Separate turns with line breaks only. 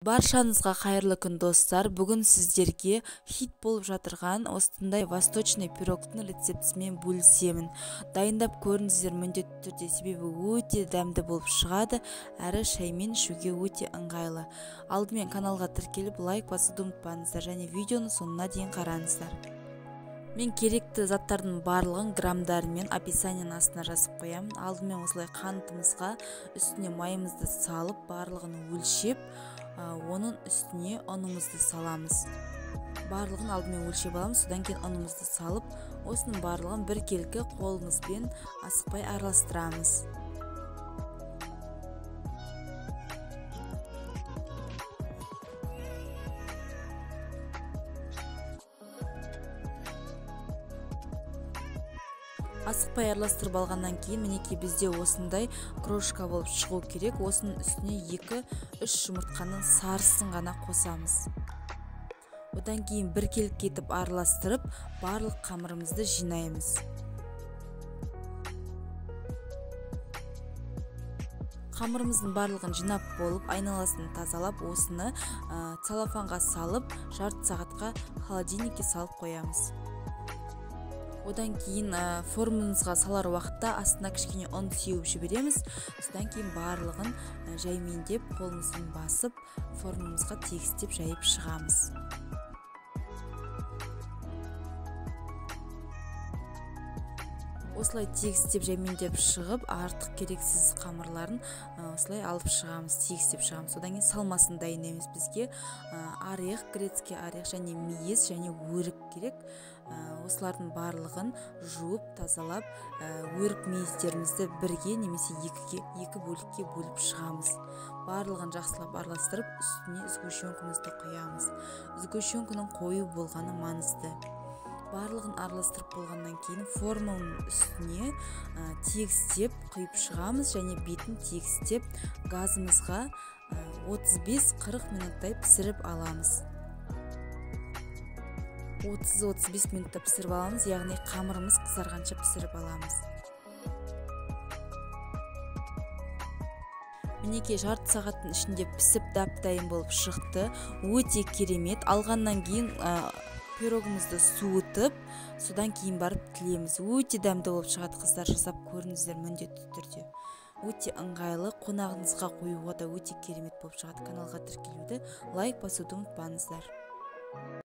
Баршаңызға қайырлы күн, достар. Бүгін сіздерге хит болып жатырған осындай восточный пирогтың рецептісімен бөлісемін. Дайындап көріңіздер міндетті түрде, себебі өте дәмді болып шығады, әрі шаймен ішуге өте ыңғайлы. Алдымен каналға тіркеліп, лайк басуды ұмытпаңыздар және видеоны соңына дейін қараңыздар. Мен керекті заттардың барлығын граммдарымен описанияның астына жазып қоямын. Алдымен осылай қантымызға үстіне майымызды салып, барлығын өлшеп, оның үстіне ұнымызды саламыз. Барлығын алдымен өлшеп аламыз, содан кейін ұнымызды салып, осының барлығын біркелкі қолымызбен асықпай араластырамыз. Асықпай араластырып алғаннан кейін мінекей бізде осындай крошка болып шығу керек. Осының үстіне 2-3 жұмыртқаның сарысын ғана қосамыз. Одан кейін біркелкі етіп араластырып, барлық қамырымызды жинаймыз. Қамырымыздың барлығын жинап болып, айналасын тазалап, осыны целлофанға салып, жарты сағатқа холодильникке салып қоямыз. Одан кейін формамызға салар уақытта астына кішкене ұн сеуіп жібереміз. Содан кейін барлығын жаймендеп, қолымызбен басып, формамызға тегістеп жайып шығамыз. Осылай тегістеп жаймендеп шығып, артық керексіз қамырларын осылай алып шығамыз, тегістеп шығамыз. Одан кейін салмасын дайындаймыз. Бізге орех, грецкий орех және мейіз және өрік керек. Осылардың барлығын жуып, тазалап, өрік мейіздерімізді бірге немесе екі бөлікке бөліп шығамыз. Барлығын жақсылап араластырып, үстіне сгущенкамызды құямыз. Сгущенканың қою болғаны маңызды. Барлығын араластырып болғаннан кейін форманың үстіне тегістеп құйып шығамыз және бетін тегістеп газымызға 35-40 минуттай пісіріп аламыз. 30-35 минутта пісіріп аламыз, яғни қамырымыз қызарғанша пісіріп аламыз. Мінекей жарты сағаттың ішінде пісіп дап-дайын болып шықты. Өте керемет. Алғаннан кейін пирогымызды суытып, содан кейін барып тілеміз. Өте дәмді болып шығады, қыздар, жасап көріңіздер міндетті түрде. Өте ыңғайлы, қонағыңызға қоюға да өте керемет болып шығады. Каналға тіркелуді, лайк басуды ұмытпаңыздар.